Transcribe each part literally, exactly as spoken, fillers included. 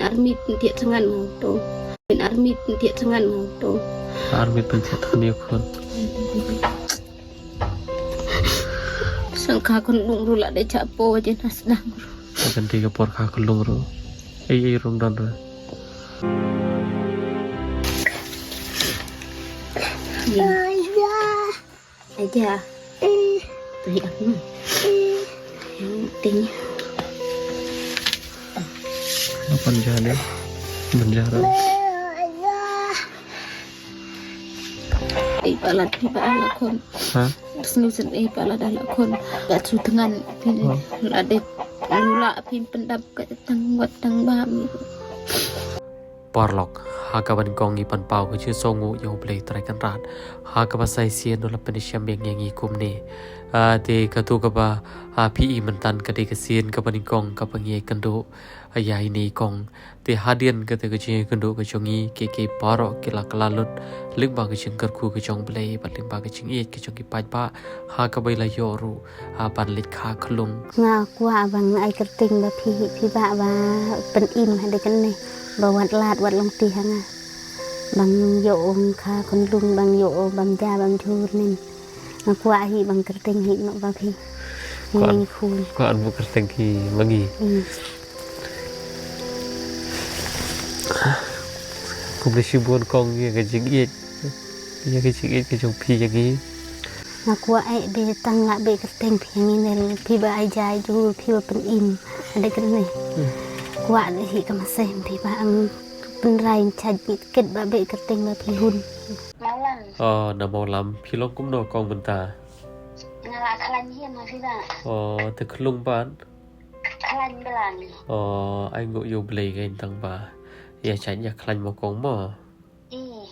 Army pyntiat tyngan ngau to. Min army pyntiat tyngan ngau to. Army pyntiat tyngan ïa khun. Sangka khun lung ru la de cha po je nas dang ru. Akan tiga por ka khun lung ru. Ei ei rum dan ru. Aja. Tuh ya. Yang penting. Apa menjadi? Menjara. Ei pala, ei pala khun. Ha? Snu sen ei pala da la khun. Ba su tyngan pin. Oh. La de la pin pyndap ka tang wat tang ba mi. Paralok, ha kaba nyngkong ngi pynpaw ka jingsngewnguh ïa U Blei Trai Kynrad ha kaba sa shisien u la pynïashem biang ïa ngi kumne. Ah, te kato kaba, ah, phi i mynta ka dei ka sien kaba nyngkong kaba ngi ïakynduh, ah, ïa ine i kong. Te hadien kata ka jingïakynduh ka jong ngi, kiei kiei baroh ki la kylla lut lyngba ka jingkyrkhu ka jong U Blei bad lyngba ka jingïeit ka jong ki paidbah ha kaba i la ïoh ruh ha ban leit kha khyllung. Nga kwah ban ai kyrteng ba phi, phi bah ba pynim ha de kane ba wat lad wat long ti ha nga. Ban ïoh ong kha khun lung, ban ïoh bam ja bam jhur nin. Nga kwah hi ban kyrteng hi noh ba phi. Kwah, ngi khun. Kwah an bu kyrteng hi ma ngi. Hmm. Khublei shibun kong ïa ka jingïeit. Ïa ka jingïeit ka jong phi ïa ngi. Nga kwah eh be tang lah be kyrteng phi ngi nel phi ba ai jai ju phi ba pynim. Ada kene. Hmm. Kwah de hi ka masem phi ba ang pynrai chaj bit ket ba be kyrteng ba phi hun. Mawlam. Oh, na Mawlam phi long kumno kong mynta. Nga la khlaiñ hi ma phi ba. Oh, te khlung ban. Khlaiñ blan. Oh, ai nguh ïa U Blei ka tang ba. Ïa chaj ïa khlaiñ mo kong mo. Ih.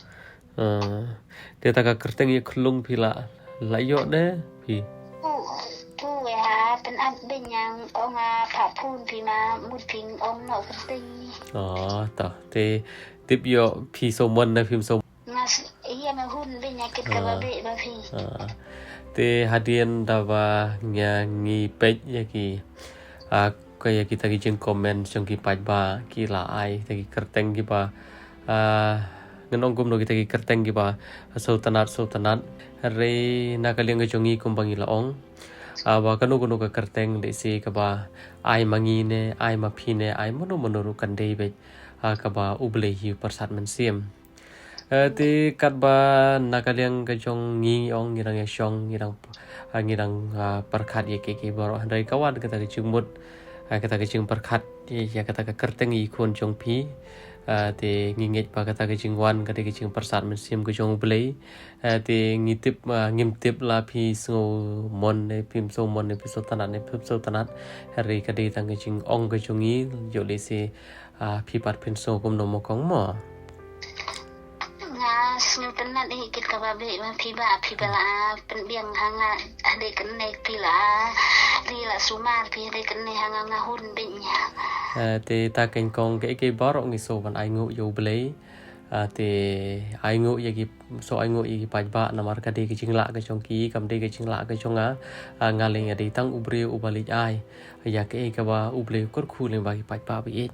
Ah, te ta ka kyrteng ïa khlung phi la, la ïoh ne phi? Tu, tu ïa pynat beiñ ong a pha phun phi ma mut phi ong noh kyrteng. Oh, ta te tip ïoh phi sumon ne phim sumon. Nga ïa ma hun beiñ ïa kit ka ba beh ba phi. Ah. Te hadien da ba nga ngi peit ïa ki. Ah, ka ïa kita ki jingcomment jong ki paidbah ki la ai ta ki kyrteng kiba, ah, ngan ong kumno kita ki kyrteng kiba sngewtynnat sngewtynnat. Hynrei na ka liang ka jong ngi kumba ngi la ong, ah, ba kano kano ka kyrteng lehse kaba ai ma ngi ne ai ma phi ne ai mano mano ruh kan dei beit, ah, kaba U Blei hi u pyrsad mynsiem. Eh, te katba na ka liang ka jong ngi ong ngi dang ïa shong ngi dang, ah, ngi dang, ah, pyrkhat ïa kiei kiei baroh hynrei ka wan kata ka jingmut, ah, kata ka jingpyrkhat ïa, ïa kata ka kyrteng ïa i khun jong phi. Ah, te ngi ngeit ba kata ka jingwan kata ka jingpyrsad mynsiem ka jong U Blei. Ah, te ngi tip, ah, ngim tip la phi sngewmon ne phim sngewmon ne phi sngewtynnat ne phim sngewtynnat. Hynrei ka dei tang ka jingong ka jong ngi ïoh lehse ah, phi pat phin sngew kumno mo kong mo? Nga sngewtynnat hi kit kaba beh ma phi ba phi ba la pynbiang ha nga ha de kane phi la ri la sumar phi ha de kane ha nga nga hun beiñ. Eh, te ta keiñ kong kiei kiei baroh ngi sngew ban ai nguh ïa U Blei. Ah, te ai nguh ïa ki So ai nguh ïa ki paidbah namar ka dei ka jinglah ka jong ki kam dei ka jinglah ka jong nga. Ah, nga leh nga dei tang u briew uba leit ai ïa kaei kaba U Blei u kyrkhu lyngba ki paidbah ba ïeit.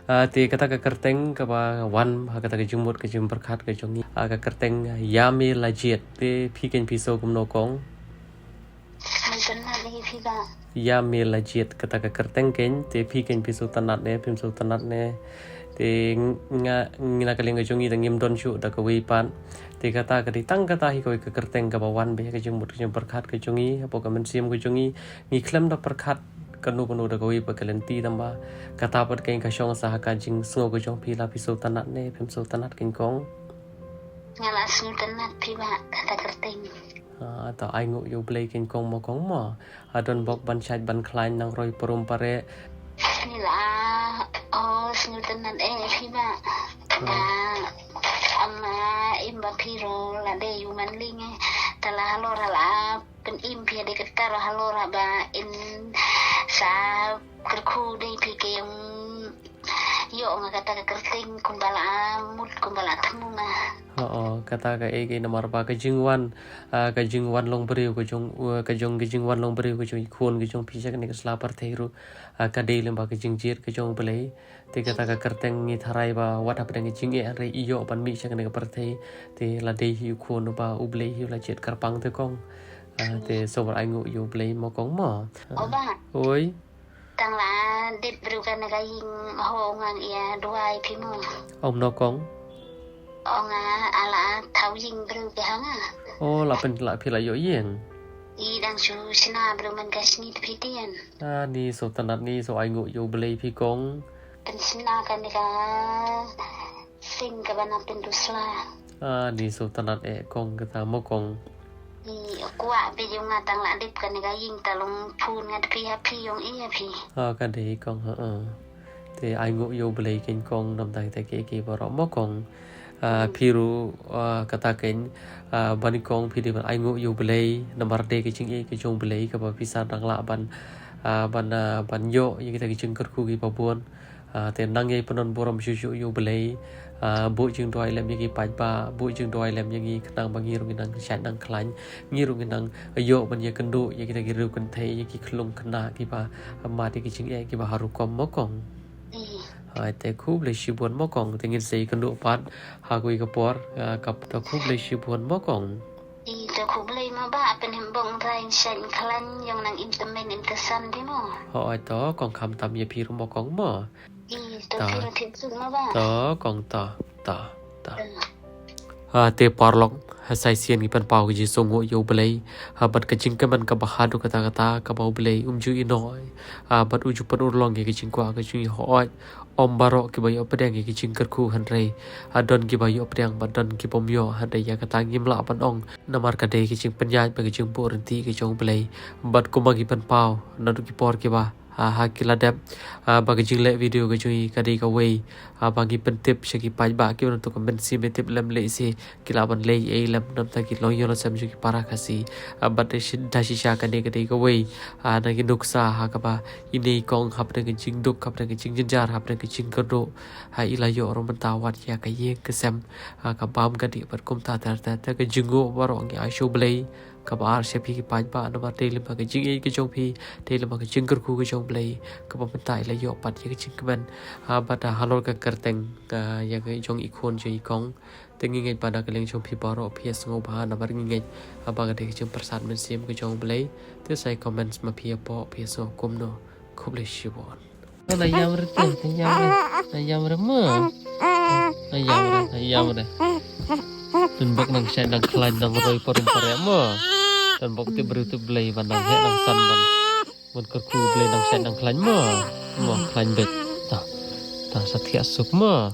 Ah, te kata ka kyrteng kaba wan ha kata ka jingmut ka jingpyrkhat ka jong ngi. Ah, ka kyrteng Ïa Me La Jied te phi keiñ phi sngew kumno kong? Ïa Me La Jied kata ka kyrteng keiñ te phi keiñ phi sngewtynnat ne phim sngewtynnat ne. Te nga, ngi na ka liang ka jong ngi te ngim don shuh da kawei pat. Te kata ka dei tang kata hi kawei ka kyrteng kaba wan beit ha ka jingmut ka jingpyrkhat ka jong ngi hapoh ka mynsiem ka jong ngi. Ngi khlem da pyrkhat kano kano da kawei pat ka lynti tang ba kata pat keiñ ka shong sa ha ka jingsngew ka jong phi la phi sngewtynnat ne phim sngewtynnat keiñ kong. Nga la sngewtynnat phi ba kata kyrteng. Ah, to ai nguh ïa U Blei keiñ kong mo kong mo. Ah, don bok ban shait ban khlaiñ nang roi parum pare. Ngi la, oh, sngewtynnat eh phi ba. Ba, ama, im ba phi ro la dei u man ling eh. Ta la halor la, pynim phi de kata ro halor ba in sa kyrkhu dei phi ke ïong. Ong kata ka kyrteng kumba la mut kumba la thmu nga. Oo, kata ka ei ka ei namar ba ka jingwan, ah, ka jingwan long briew ka jong, uh, ka jong ka jingwan long briew ka jong i khun ka jong phi sha kane ka sla pyrthei ruh. Ah, ka dei lem ba ka jingjied ka jong U Blei. Te kata ka kyrteng ngi tharai ba wat hapdeng ka jingeh hynrei i ïoh ban mih sha kane ka pyrthei. Te la dei hi u khun ba U Blei hi la jied kyrpang te kong. Ah, te sngewbha ai nguh ïa U Blei mo kong mo. Ah, oi. Tang la dep briew kane ka ïing ho ngan ïa duwai phi mo. Ong no kong. Ong a ala thaw ïing briew ki hanga. O la pyn la phi la ïoh ïing. I dang shu shna briew man ka shni phi tian. Ah, ni so tanat ni so ai nguh ïa U Blei phi kong. Pynshna kane ka sing kaba na pyndu sla. Ah, ni so tanat eh kong kata mo kong. Ni kwah phi jong nga tang la dep kane ka ïing ta long phun nga phi ha phi jong i ha phi. Ah, ka dei kong ha. Te ai nguh ïa U Blei kein kong namar kita ki ki baroh mo kong. Ah, phi ruh, ah, kata kein, ah, ban kong phi dei ban ai nguh ïa U Blei namar dei ka jingïeit ka jong U Blei kaba phi sa dang lah ban, ah, ban, ah, ban ïoh ïa kita ki jingkyrkhu kiba bun. Ah, te nang ïai pynbun burom shuh shuh ïa U Blei. Ah, buh jingduwai lem ïa ki paidbah, buh jingduwai lem ïa ngi khnang ba ngi ruh ngi nang shait nang khlaiñ, ngi ruh ngi nang ïoh ban ïakynduh ïa kita ki riew kynthei, ïa ki khyllung khynnah kiba mad ïa ki jingeh kiba har rukom mo kong. Hai te khublei shibun mo kong, te ngin sa ïakynduh pat ha kawei ka por, ah, kata khublei shibun mo kong. I to khublei mo bah, pynhimbong rai shait khlaiñ ïong nang im tymmen im tsan phi mo. Hooid to kong, khamtam ïa phi ruh mo kong mo. I to phi ruh thik suk mo bah. To kong to, to, to. Ha te paralok, ha sa shisien ngi pynpaw ka jingsngewnguh ïa U Blei. Ha bad ka jingkmen kaba haduh katta katta kaba U Blei um ju ïehnoh. Ha bad u ju pynurlong ïa ka jingkwah ka jong ngi hooid. Ym baroh kiba ïoh pdiang ïa ki jingkyrkhu hynrei, ah, don kiba ïoh pdiang bad don kibym ïoh, hynrei ïa kata ngim lah ban ong namar ka dei ka jingpynïaid bad ka jingbuh ryntih ka jong U Blei. Bad kumba ngi pynpaw naduh ki por kiba, ah, ha ki la dep, ah, ba ka jingleh video ka jong ngi ka dei kawei, ah, ba ngi pyntip sha ki paidbah kiba nangta ka mynsiem ïa tip lem lei shi ki lah ban leh ei lem namar ki long ïoh la sem jong ki para Khasi. Ah, bad da shi, da shisha kane ka dei kawei, ah, na ki nuksa ha kaba ine i kong hapdeng ka jingduk, hapdeng ka jingjynjar, hapdeng ka jingkyrduh. Ha i la ïoh ruh mynta wat ïa ka ïing ka sem, ah, ka bam ka dih bad kumta ter ter ter, ka jingnguh baroh ngi ai sha U Blei. Kaba ar sha phi ki paidbah namar dei lem ka jingïeit ka jong phi, dei lem ka jingkyrkhu ka jong U Blei. Kaba mynta i la ïoh pat ïa ka jingkmen, ah, bad, ah, halor ka kyrteng, ah, ïa ka jong i khun jong i kong. Te ngi ngeit ba na ka liang jong phi baroh phi ïa sngewbha namar ngi ngeit ba ka dei ka jingpyrsad mynsiem ka jong U Blei. Te sa ïa comment ma phi ïa pok phi ïa sngew kumno. Khublei shibun. La ïam re te, la ïam re, la ïam re mo. La ïam re, la ïam re. Pynbok nang shait nang khlaiñ nang roi parum pare mo. Pynbok tip briew tip Blei ban nang heh nang san ban, ban kyrkhu Blei nang shait nang khlaiñ mo. Mo khlaiñ beit. Ta, ta sa thiah suk mo.